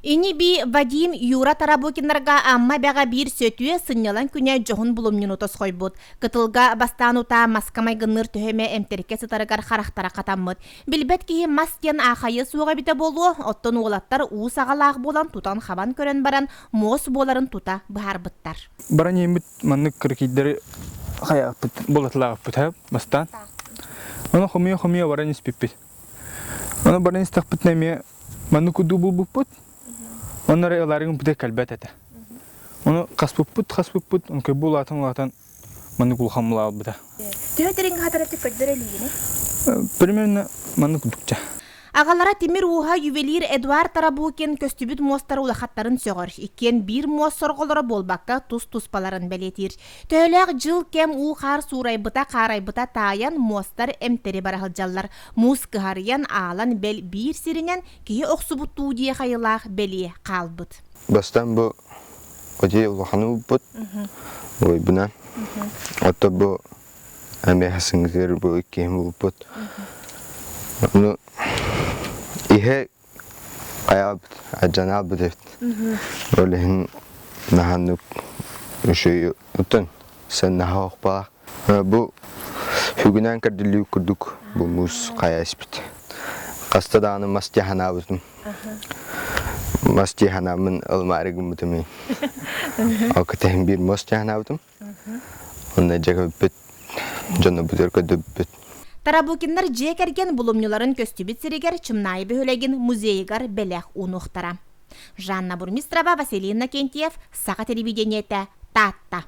Ини-бии Вадим Юра Тарабукиннарга Амма Эбэҕэ биир сөтүө сынньалаҥ күнэ дьоһун булумньуну тосхойбут. Кытылга бастаан утаа маска майгынныыр төһө эмэ эмтэриккэ сытарыгар харахтара хатаммыт. Билбэт киһи мас диэн аахайыа суоҕа эбитэ буолуо, оттон уолаттар уу саҕалаах буолан тутан-хабан көрөн баран муос буоларын тута быһаарбыттар. Баран иэммит маннык кыракийдары хайааппыт булатылаабыппыт һэ бастаан. Ону хомуйа-хомуйа баран испиппит. Ону баран истэхпитинэ эмиэ маннык курдук булбуппут. Онно эрэ ылаарыгын бүтэ кэлбэт этэ. Ону хаспыппыт, хаспыппыт, ону бу улаатан улаатан маннык улахан булаалбыта. Төһө дириҥ хатараты көрдөр илиигини? Примерно маннык курдукча. Аҕалара тимир ууһа ювелир Эдуард Тарабукин көстүбүт муостары улахаттарын сөҕөр. Иккиэн биир муос сорҕолоро буолбакка тус-туспаларын бэлиэтиир. Төһөлөөх дьыл-кэм уу-хаар суурайбыта, хаарайбыта таайан, муостар эмтэри бара сылдьаллар. Муус кыһарыйан, аалан бэл биир сиринэн киһи охсубуттуу диэх айылаах бэлиэ хаалбыт. Бастаан бу ити улаханы ылбыт уойбунан. Ото бу эмиэ хасыҥҥытыгар бу иккиһин булбут. Ону иһэ хайаабыт, адьанаабыт эбит. Ол иһин наһааннык үчүгэй оттон сен наһаа охпаах. Бу сүгүнээн кэрдиллии курдук бу муус хайа испит. Хаста даҕаны мас дии санаабытым. Мас дии санааммын ылымаары гыммытым. Ол кэтэһин биир муос дии санаабытым. Онно дьэ көрбүт дьоннорбутугар көрдөрбүппүт. Тарабукиннар дьиэ кэргэн булумньуларын көстүбүт сиригэр Чымнаайы бөһүөлэгин музейыгар бэлэх уунуохтара. Жанна Бурмистрова, Василий Иннокентьев, Саха телевидениетэ, Таатта.